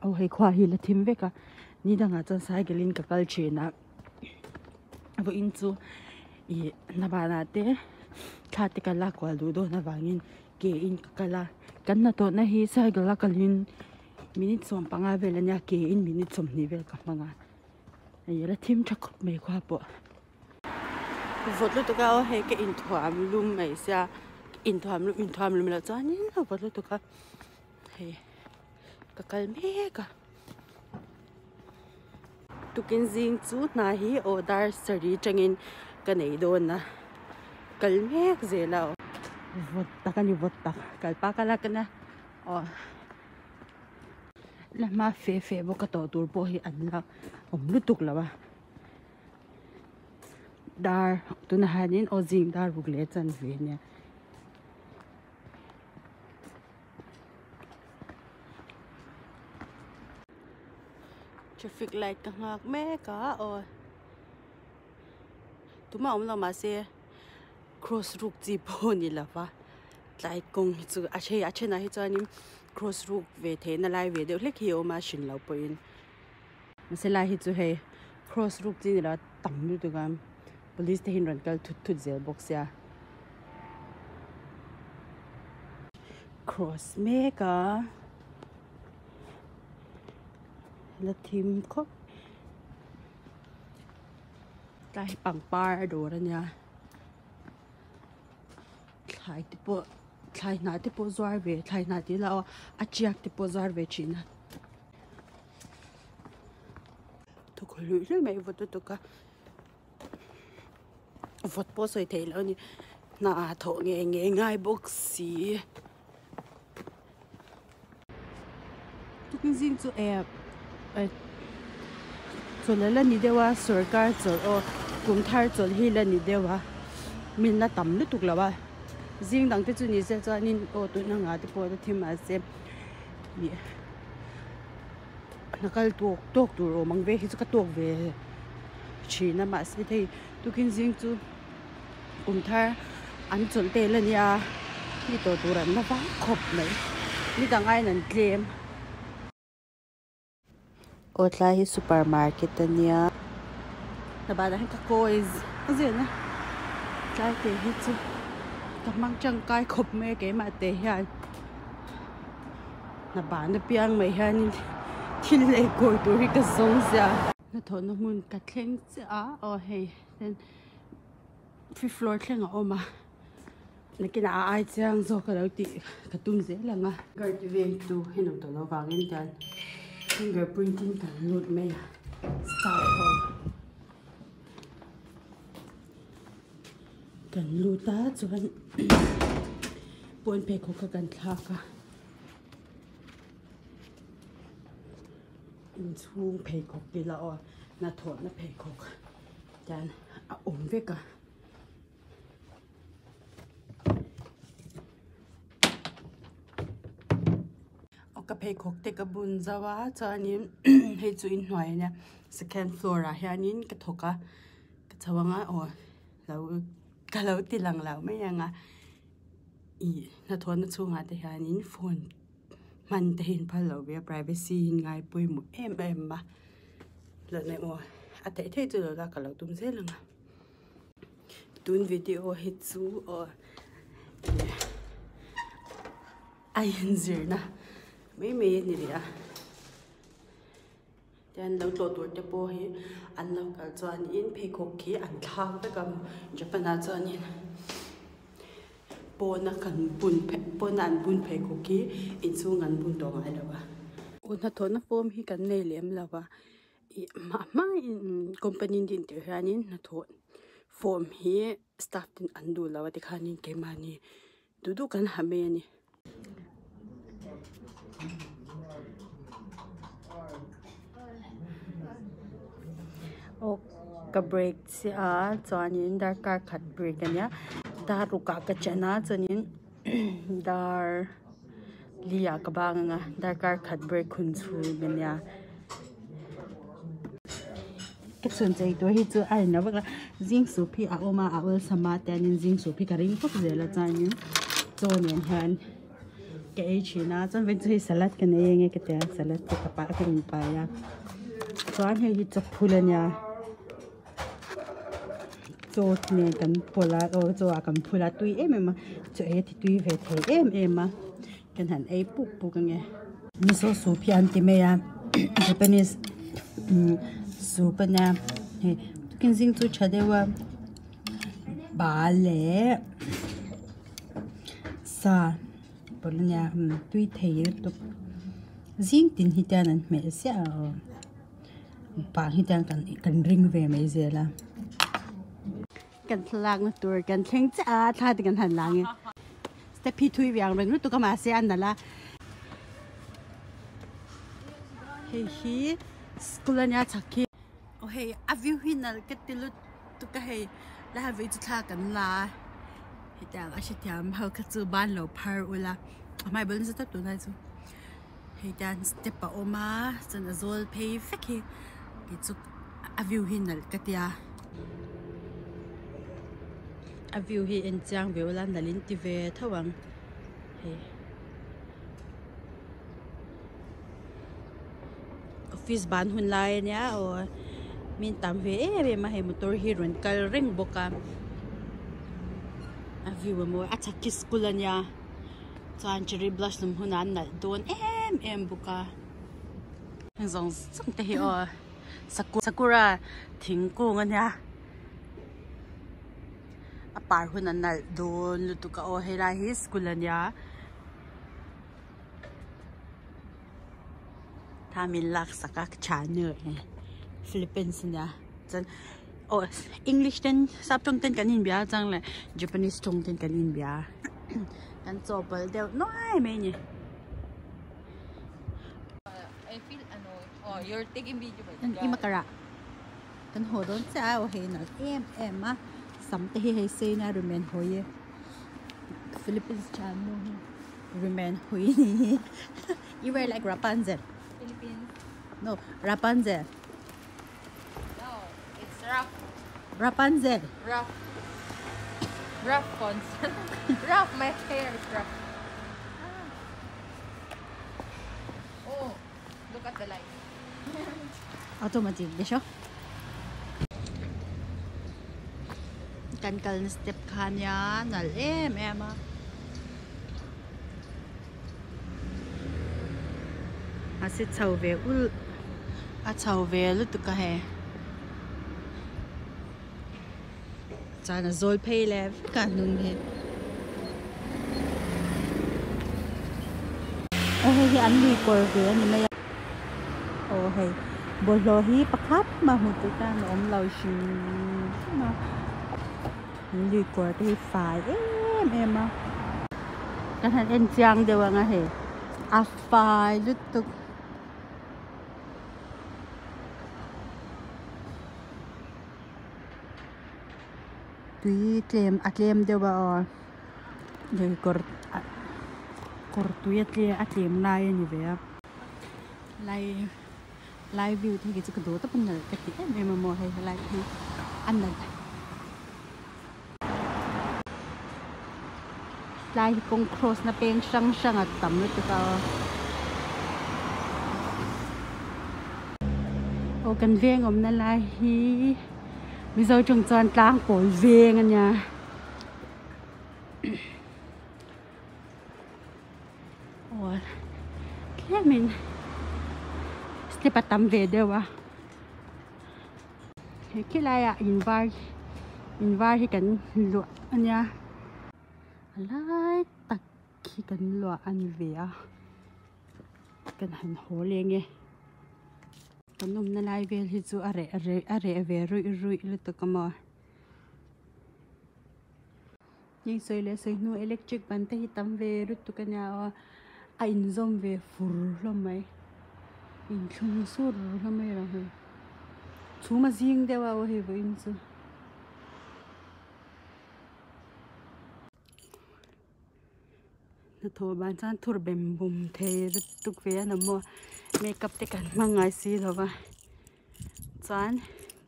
Aw hei khua hi la thim vek a ni dangah chuan cycle in ka kal thin a vawiin chu ih hnavanah te thla te ka lak kual duh dawn avangin ke in ka kal a kan hnathawhna hi cycle a kalin minute 15 vel ania ke in minute 20 vel ka hmang a hei la thim tha khawp mai khua pawh. Vawt lutuk a aw hei ka inthuam lum mai sia inthuam lum inthuam lum loh chuanin a vawt lutuk a hei ka kal mek a tukin zing chu hna hi aw dar sarih tangin ka nei dawn a kal mek zel a aw vawt tak a ni vawt tak kal pa ka la ka na aw la hma fe fe bawk a tawh tur pawh hi an la awm lutuk lo a. Dar tunah hianin aw zing dar ruk leh chan ve ania. Traffic light ka nghak mek a aw tumah awm lo mahse cross ruk chi pawh a ni lo va tlai kawng hi chu a then a thenah hi chuanin cross ruk ve theihna lai ve deuh hlek hi a awm a hrin loh pawhin. Mahse lai hi chu hei cross ruk chi ni lo a tam lutuk a police te hian rawn kal thut thut zel bawk sia cross mek a la thim khawp tlai hi pangpar a dawr ania thlai te pawh thlai hnah te pawh zuar ve thlai hnah tih lah a tiak te pawh zuar ve thin a. Thawk hluih hluih mai vawt lutuk a vawt pawh sawi theih loh a ni hna thawh nge nge ngai bawk si tukin zing chu eh chawlh a la ni deuh a sawrkar chawlh aw kum thar chawlh hi la ni deuh a min la tam lutuk lo a zing dang te chu ni se chuanin aw tuna nga te pawh la thim mahse ih. Hna kal tawk tawk tur awm ang ve hi chu ka tawk ve thin a mahse hei tukin zing chu kum thar an chawlh tel a nia mi tawh tur an la vang khawp mai ni dang aiin an tlem. Aw tlai hi super market a nia. Hna banah hian ka kawi zin a tlai te hi chu ka hmang tangkai khawp mai a keimah te hian. Hna ban apiang mai hianin thil leh kawi tur hi ka zawng zia. Hnathawhna hmun ka thleng chiah a aw hei ten fifth floor thleng a awm a nakinah a ai chiang zawk a lo tih ka tum zel ang a. Guard veng tu hi nawm tawh loh vangin tian finger printing kan lut mai a staff ho kan lut a chuan pawn pheikhawk kha kan thlak a. Inchhung pheikhawk te lah aw hnathawhna pheikhawk hian a awm vek a. Aw ka pheikhawk te ka bun zauh a chuanin hei chu inhnuai ania second floor ah hianin ka thawk a ka chho ang a aw lo ka lo ti lang lo mai ang a. Ih hnathawhna chhungah te hianin phone hman te hi an phal lo ve a privacy hi ngai pawimawh em em a hlawh na emaw a theih theih chu lo la ka lo tum zel ang a tun video hi chu aw a inzirna mai mai a ni leh a. Tian lo tlawh tur te pawh hi an lo kal chuanin pheikhawk khi an thlak vek a Japan ah chuanin pawna kan bun pawna an bun pheikhawk khi inchhung an bun tawh ngai lo a. Aw hnathawhna form hi kan nei lem lo a ih hma hma in company din tir hianin hnathawh form hi staff ten an duh lo a tikhanin keimahni duh duh kan ha mai a ni. Aw ka break chiah a chuanin darkar khat break ania dar ruk ah ka chen a chuanin dar li ah ka bang anga darkar khat break hun chhung ania. Ka chhun chei tur hi chu a inlo vek a zing soup hi a awm a a awlsam a tianin zing soup hi ka ring fawk zel a chuanin chaw nen hian. Ka ei thin a chuan vawiin chu hei salad kan ei ange ka ti a salad te ka pai ka rawn pai a chuan hei hi chawphul ania chaw nen kan pawlh a aw chaw ah kan phul a tui em em a chaw ei a ti tui ve thei em em a kan han ei puk puk ange. Miso soup hi an ti mai a Japanese soup ania hei tukin zing chu tha deuh a bal leh sa pawlh ania tui thei lutuk zing tin hi te an hmeh ziah a aw bang hi te kan ring ve mai zel a kan thlalak na tur kan thleng chiah a thla te kan han la ang e step hi thui ve ang reng lutuk a mahse a nalh a hei hi school ania chhak hi aw hei a view hi nalh ka ti lutuk a hei lai han vei chu thla kan la a hetiang a hrethiam ho kha chu ban lo phar ula a hmai bul nasa tak tunlai chu hei te hian step a awm a chuan a zawl phei vek hi kei chu a view hi nalh ka tia a view hi en chiang ve ula nalh in ti ve tho ang hei. Office ban hun lai ania aw min tam ve em em a hei motor hi rawn kal reng bawk a a view a mawi a chhak khi school ania chuan cherry blossom hunah an nalh dawn em em bawk a heng zawng zawng te hi aw sakura thingkung ania a par hun a nalh dawn lutuk a aw helai hi school ania. Tha min lak sak a tha nu e Philippines ania chuan aw English ten sap tawng ten kan inbia a chang leh Japanese tawng ten kan inbia kan chawhpawlh deuh nuai mai a ni. Kan haw dawn chiah a aw hei nalh em em a sam te hi hei sei nia rimen hawi e Philippines tha nu hi. Remain hui ni. You wear like Rapunzel. Philippines. No, Rapunzel. No, it's rough. Rapunzel. Rough. Rough cons. Rough, my hair is rough. Ah. Oh, look at the light. Automatic でしょ Kan kalna step kha nia nalh em em a. A si chho ve ulh a chho ve lutuk a hei chuan a zawl phei leh vek a hnung hi. Aw hei hi an lui kawr ve a ni mai a aw hei bawlhhlawh hi pakhat mah hmuh tur tan a awm lo hrim hrim a an lui kawr te hi fai em em a kan han en chiang deuh ang a hei a fai lutuk. Tui tlem a tlem deuh a aw lui kawr kawr tui a tle a tlem lai a ni ve a lai lai view te hi chu ka duh tawp a nalh ka ti em em a maw hei helai hi a nalh tlai hi kawng cross na peng hrang hrang a tam lutuk a aw aw kan veng awmna lai hi. Mizo chung chuan tlang pawl veng a nia. Aw tlemin step a tam ve deuh a. He khilaiah in var in var hi kan luah a nia. A lai tak hi kan luah a ni ve a. Kan han haw leng e. Kan awmna lai vel hi chu a reh reh a reh ve ruih ruih lutuk a maw. Hei sawi leh sawi hnu electric ban te hi tam ve lutuk a nia aw a inzawm ve fur hlawm mai inthlung sur hlawm mai lo hei chhum a zing deuh a aw hei vawiin chu. Hnathawh ban chuan thur bem bum thei lutuk ve a ni maw makeup te kan hmang ngai si lo va chuan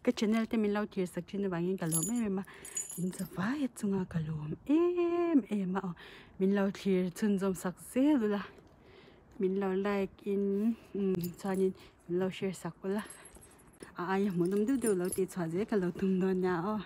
ka channel te min lo thlir sak thin avangin ka lawm em em a. In zavai chunga ka lawm em em a aw min lo thlir chhunzawm sak zel ula min lo like in umm chuanin min lo share sak ula a aia hmuhnawm deuh deuh lo tih chhuah zel ka lo tum dawn nia aw.